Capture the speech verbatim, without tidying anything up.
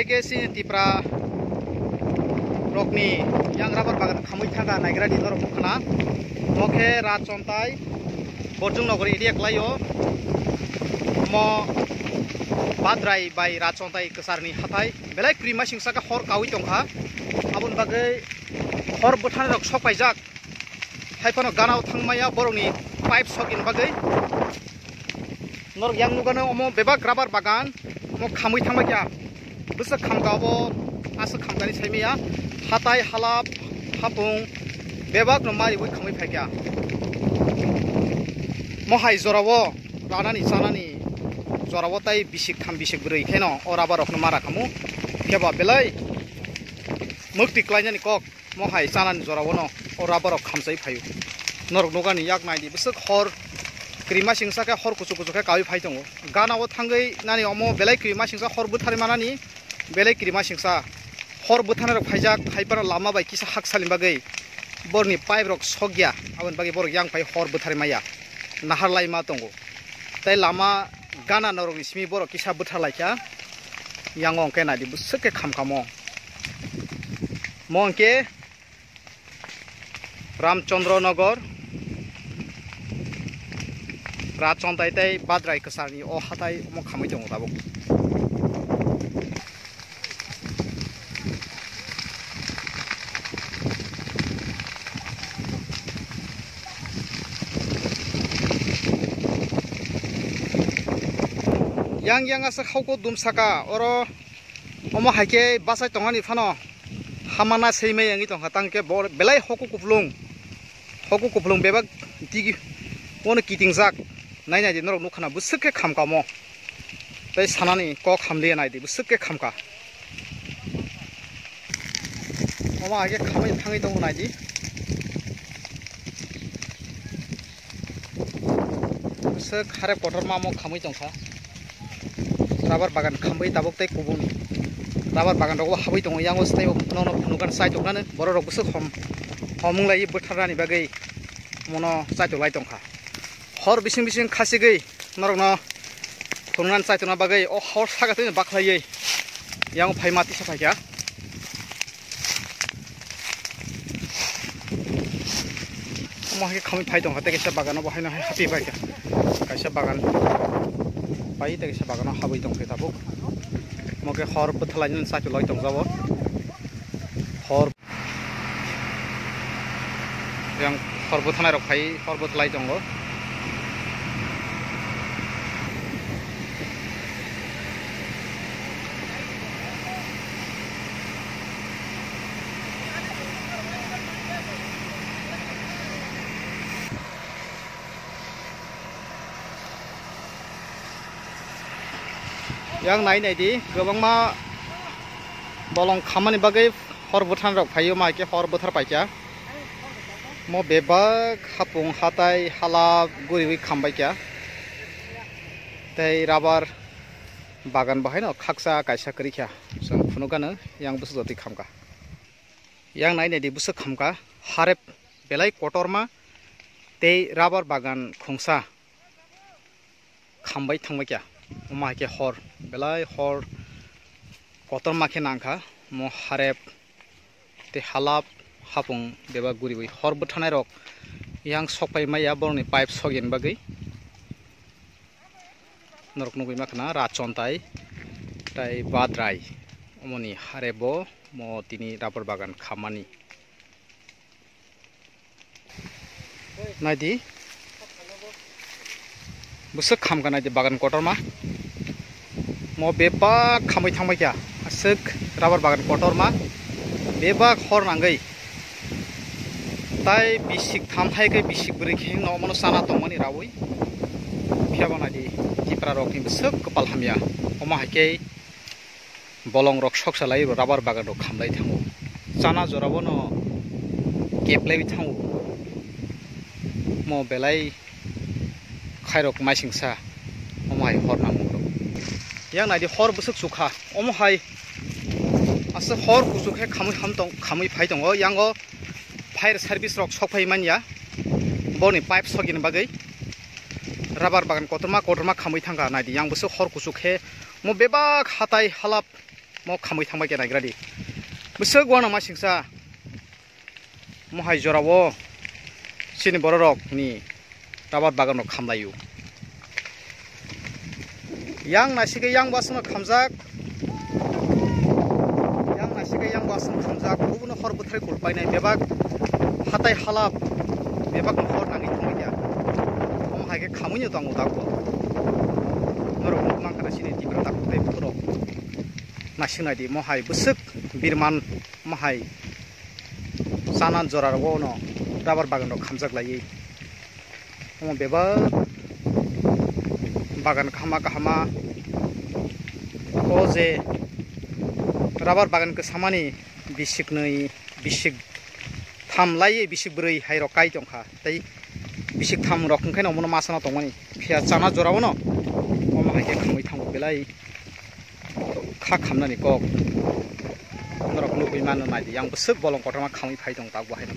Ke chini Tipra rokni yang rubber bagan khamwi thangkha naigrani norok khna. Mo khe Rajchontai Borjung Nogor area kwlaio. Mo Badrai bai Rajchontai kwcharni hathai belai kwrwi masingsa khe hor kawi tongkha. Aboni bagwi hor bwthanirok sok paijak. Hai phano ganao thangmaya borokni pipe sokini bagwi. Norok yang nukgano omo bebak rubber bagan, omo khamwi thangma kya. Bwswk khamka obo, aswk khamkani saimaya. Hatai, halap, hapung, bebak no mariwi khamwi phaikya. Mo hai jorao ranani chanani jorao tai bisik tham bisik bwrwi kheno o rubber rokno mara khamu. Khe ba belai mukti klainani kok. Mo hai chanani jorao no o rubber rok khamchai phaio. Norok nukani yak naidi bwswk hor kwrwi masingsa khe hor kuchuk kuchuk khe kawi phai tongo. Ganao thangwi nani omo belai kwrwi masingsa hor bwtharwi manani, belai kwrwi masingsa hor bwtharnai rok phaijak, hai phano lama bai kisa haksalni bagwi borni pipe rok sokya, aboni bagwi borok yang phai hor bwtharwi maya nahar laima tongo. Tei lama gana norokni simi borok kisa bwthar laikha, yango hwnkhe naidi bwswk khe khamkha mo. Mo hwnkhe Ramchandra Nagar, Rajchontai tei Badrai kwcharni o hathai omo khamwi tongo tabuk. Yang yang asa khauko dum saka oro. Omo hai khe bachai tongani phano hamana swi mai wngwi tongkha, tang khe bo belai hoku kupulung, hoku kupulung bebak digi bono kitingjak. Nai nai di norok nukha na bwswk khe khamka omo, tei sanani kok hamliya nai di bwswk khe khamka. Omo hai khe khamwi thangwi tongo nai di. Bwswk harep kotorma omo khamwi tongkha. Rubber bagan khamwi tabuk tei kubun rubber bagan rogo habwi tongo. Yango stay o nono phunukgani chai toknani borok rok bwswk hom homung lai bwtharnani bagwi mono chai toklai tongkha. Hor bising bising khasigwi norokno phunuknani chai tongna bagwi o hor saka twi bakhlaiwi yango phai ma tisa phaikha. Omo hai khe khamwi phai tongkha, tei kaisa bagano bo haino hai haphi phaikha. Kaisa bagan pai tei kaisa bagano habwi tongkhe tabuk. Omo khe hor bwthalai nini chachulai tongjabo. Hor yang hor bwthanai rok phai hor bwthalai tongo. Yang nai nai di, kwbangma bolong khammani bagwi hor bwthan rok phaio, mai khe hor bwthar paikha. Mo bebak hapung hatai hala guriwi khambai kha. Tei rubber bagan bahaino khaksa kaisa kwrwi kha. Chwng phunukgano yang bwswk jotwi khamkha. Yang nai nai di bwswk khamkha. Harep belai kotorma tei rubber bagan khungsa khambai thangbai kha. Omo hai khe hor belai hor kotorma khe nangkha. Mo harep tei halap hapung bebak guriwi hor bwthanai rok yang sokpai maya borokni pipe sokya bagwi. Norok nugwi mankha na Rachontai tei Badrai omoni harebo mo tini rubber bagan khammani. Naidi. Bwswk khamkha naidi bagan kotorma. Mo bebak khamwi thangbai kha. Aswk rubber bagan kotorma. Bebak hor nangwi. Tai bisik tham hai khe bisik bwrwi khe no mono chana tongmani rawi. Phiya bo naidi Tipra rokni bwswk kwpal hamya. Omo hai khe bolong rok soksa lai rubber bagan rok khamlai thango. Chana jora bono keplaiwi thango. Mo belai khairok maisingsa omo hai hor nangmung rok. Yang naidi hor bwswk chukha omo hai aswk hor kuchuk khe khamwi ham tong, khamwi phai tongo. Yango fire service rok sok phai manya boni pipe sogini bagwi. Rubber bagan kotorma kotorma khamwi thangkha naidi yang bwswk hor kuchuk khe mo bebak hatai halap Mo khamwi thangbai khe naigra di. Bwswk uanama singsa. Mohai jorao chini bororok ni rubber bagan rok khamlaio. Yang naisike yang bo aswkno khamjak. Yang naisike yang bo aswkno khamjak. Bubuno hor bwthai kulpainai bebak hatai halap bebak no hor nangwi thangya. Omo hai khe khamwino tongo dakbo. Norok nukmankha chini Tipra dakbo tei borok. Naisik naidi mohai bwswk birman mohai chana jora rogo no rubber bagan rok khamjak laiwi. Omo bebak bagan kahama kahama o je rubber bagan kwsamani bisik nwi bisik tham laiwi bisik bwrwi hai rok kai tongkha tei bisik tham rok hwnkhe no omono ma chana tongmani phiya chana jora o no omo hai khe khamwi thango belai. Kha khamnani kok norok nugwi mano naidi yang bwswk bolong kotorma khamwi phai tong tak bo haino.